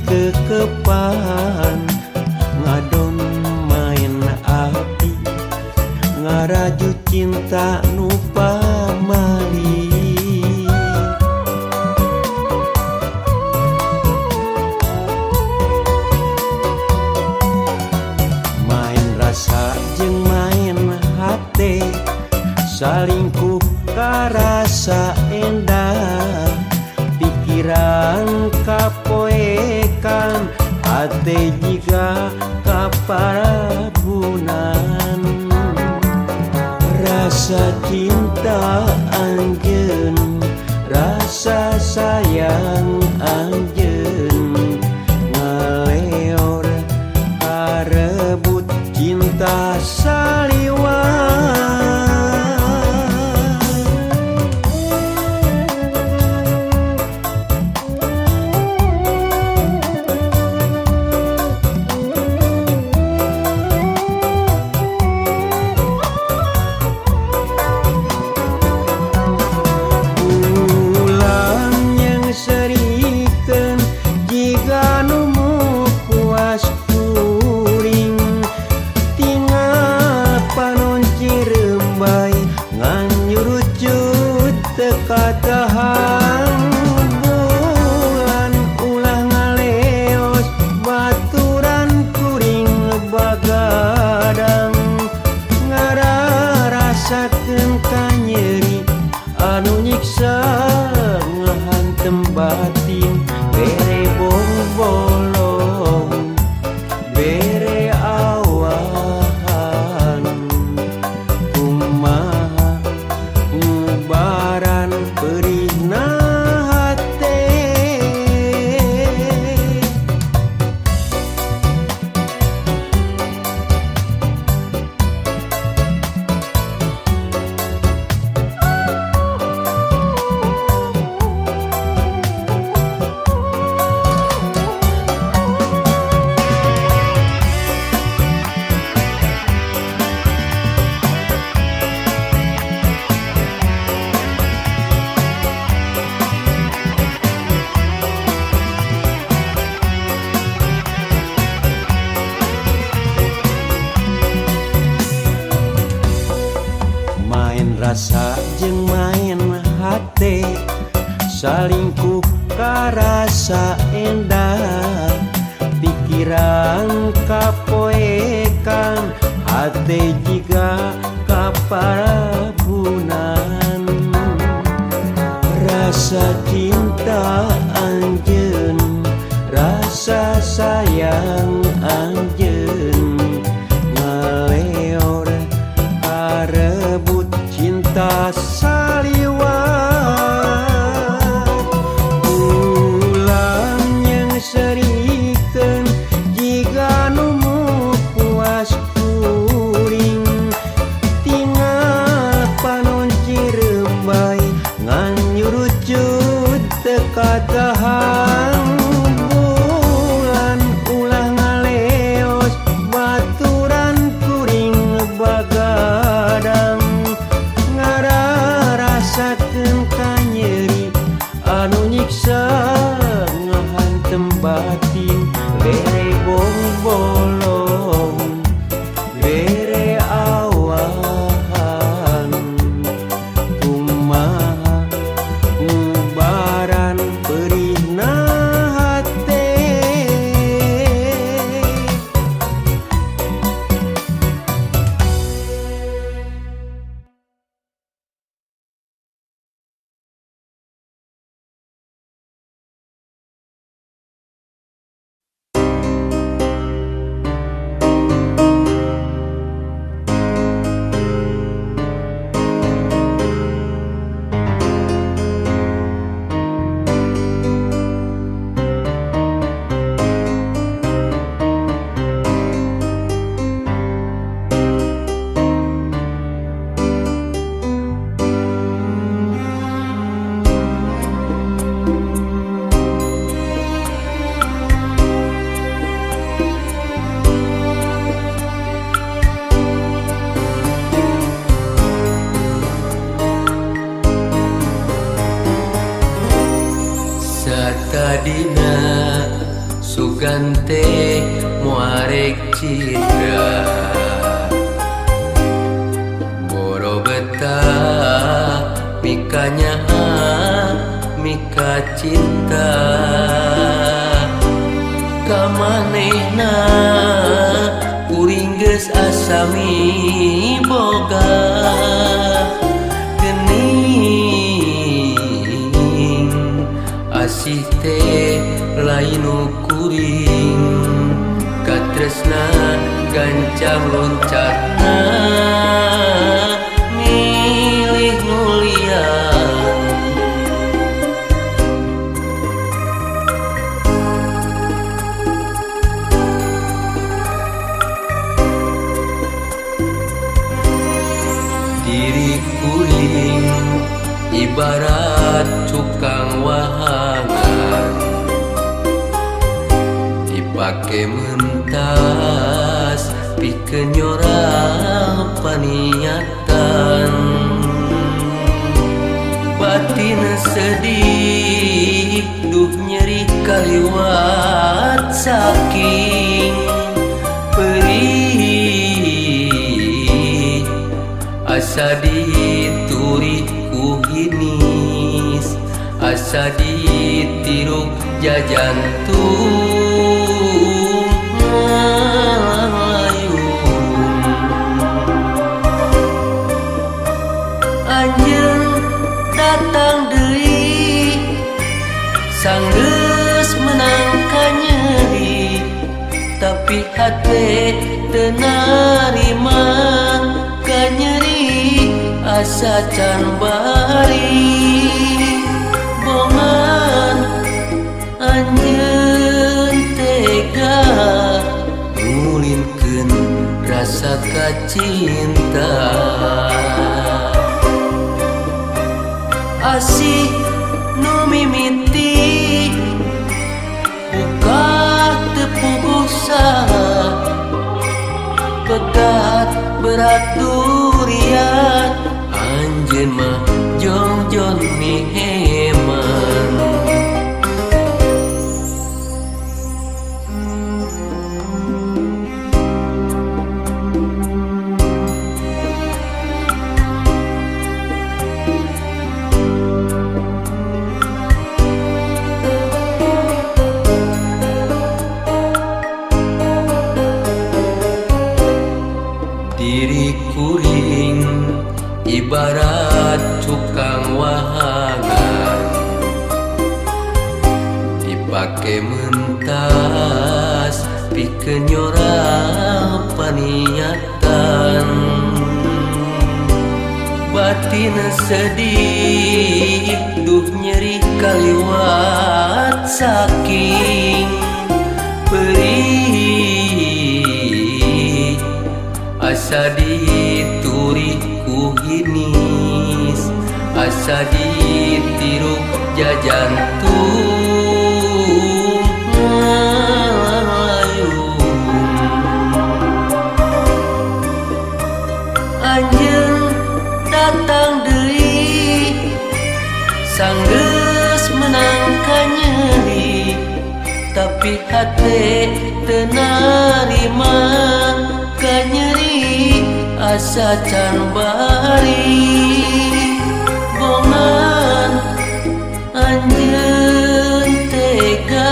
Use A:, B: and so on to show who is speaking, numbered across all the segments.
A: dikekepan ngadon main api ngaraju cinta nu pamali. Main rasa jeung main hate salingkuh karasa endah pikiran kapoekan hate jiga kaparabunan. Rasa cinta anjeun, rasa sayang anjeun, ngaleor karebut cinta saliwat. Katahan bulan ulah ngaleos baturan kuring bagadang ngararasakeun kanyeri anu nyiksa ngahantem batin bere bongbolong bere awahan kumaha ngubaran perihna hate. Main rasa jeung main hate salingkuh karasa endah pikiran kapoekan hate jiga kaparabunan. Rasa cinta anjeun, rasa sayang anjeun, ngaleor karebut cinta saliwat. Ulang yang serikeun jiga nu puas kuring tinggal panon cirembay ngan nyurucut teu katahan bulan ulah ngaleos baturan kuring bagadang ngararasakeun kanyeri anu nyiksa ngahantem batin bere bongbolong bere awahan kumaha ngubaran perihna hate. Sugan teh moarek citra boro betah mikanya mika cinta kamanehna kuring geus asa miboga geuning asih teh lain kuring katresna gancang loncatna milih nulian. Diri kuring ibarat cukang wahangan dipake mentas pikeun nyorang paniatan batin sedih duh nyeri kaliwat saking perih asa dituri ku hinis asa ditiruk jajantung ngalayung. Anjeun datang deui sanggeus menang kanyeri tapi hate teu narima kanyeri asa can bari bongan anjeun tega ngulinkeun rasa kacinta asih nu mimiti buka teu puguh saha pekat berat durian anjeun mah jongjon miheman. Diri kuring ibarat cukang wahangan dipake mentas pikeun nyorang paniatan batin sedih duh nyeri kaliwat saking perih asa dituri ku hinis asa ditiruk jajantung ngalayung. Anjeun datang deui sanggeus menang kanyeri tapi hate teu narima kanyeri asa can bari bongan anjeun tega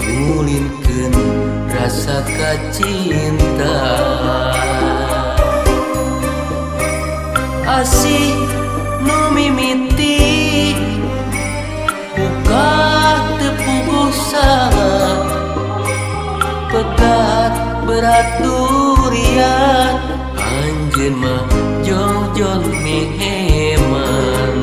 A: ngulinkeun rasa kacinta asih nu mimiti buka teu puguh saha pekat berat durian anjeun mah jongjon miheman.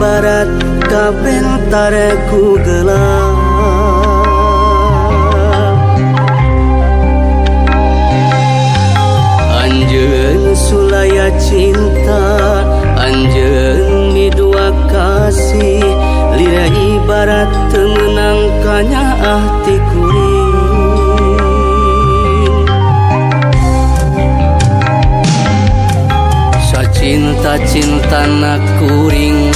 A: ibarat kabentar ku gelap. Anjeun sulaya cinta, anjeun midua kasih, lira ibarat teu meunang kanyaah ti kuring. Cinta-cintana kuring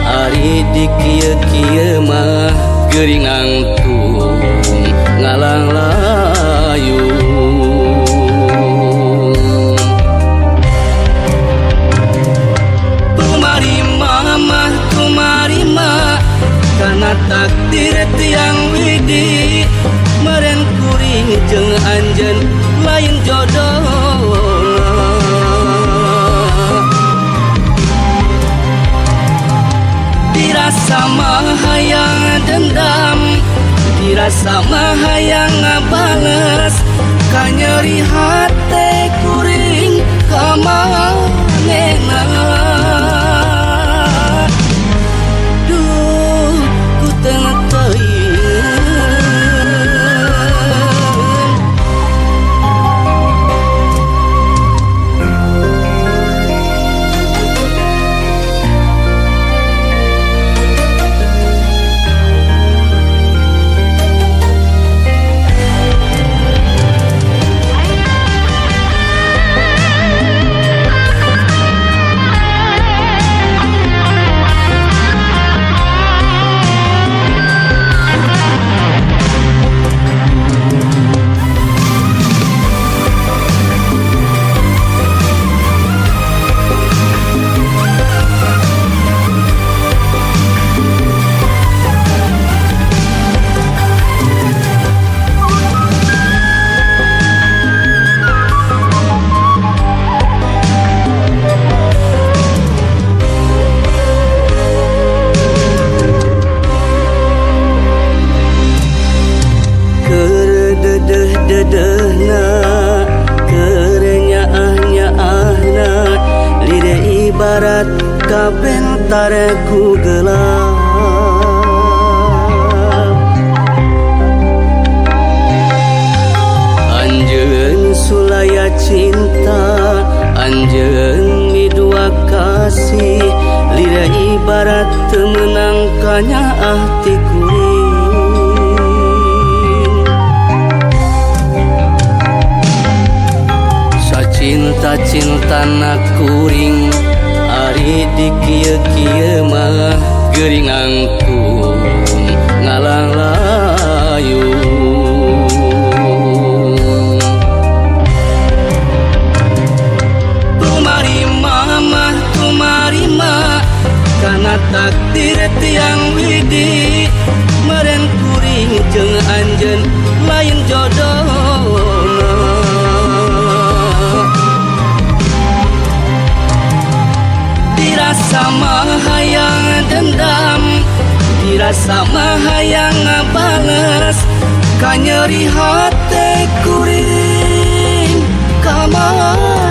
A: ari di kieu-kieu mah geuring angtung ngalanglayung. Tumarima mah tumarima kana takdir tiang widi, meren kuring jeung anjeun lain jodohna. Dirasa mah hayang dendam, dirasa mah hayang ngabales, kanyeri hate kuring ka manehna. Duh ku teu teuing. Dedeh-dedehna keur nyaah-nyaahna, lire ibarat kabentar ku gelap. Anjeun sulaya cinta, anjeun midua kasih, lire ibarat teu meunang kanyaah ti kuring. Cinta-cintana kuring ari di kieu-kieu mah geuring angtung ngalanglayung. Tumarima mah tumarima kana takdir tiang widi, meren kuring jeung anjeun lain jodohna. Dirasa mah hayang dendam, dirasa mah hayang ngabales, kanyeri hate kuring ka manehna.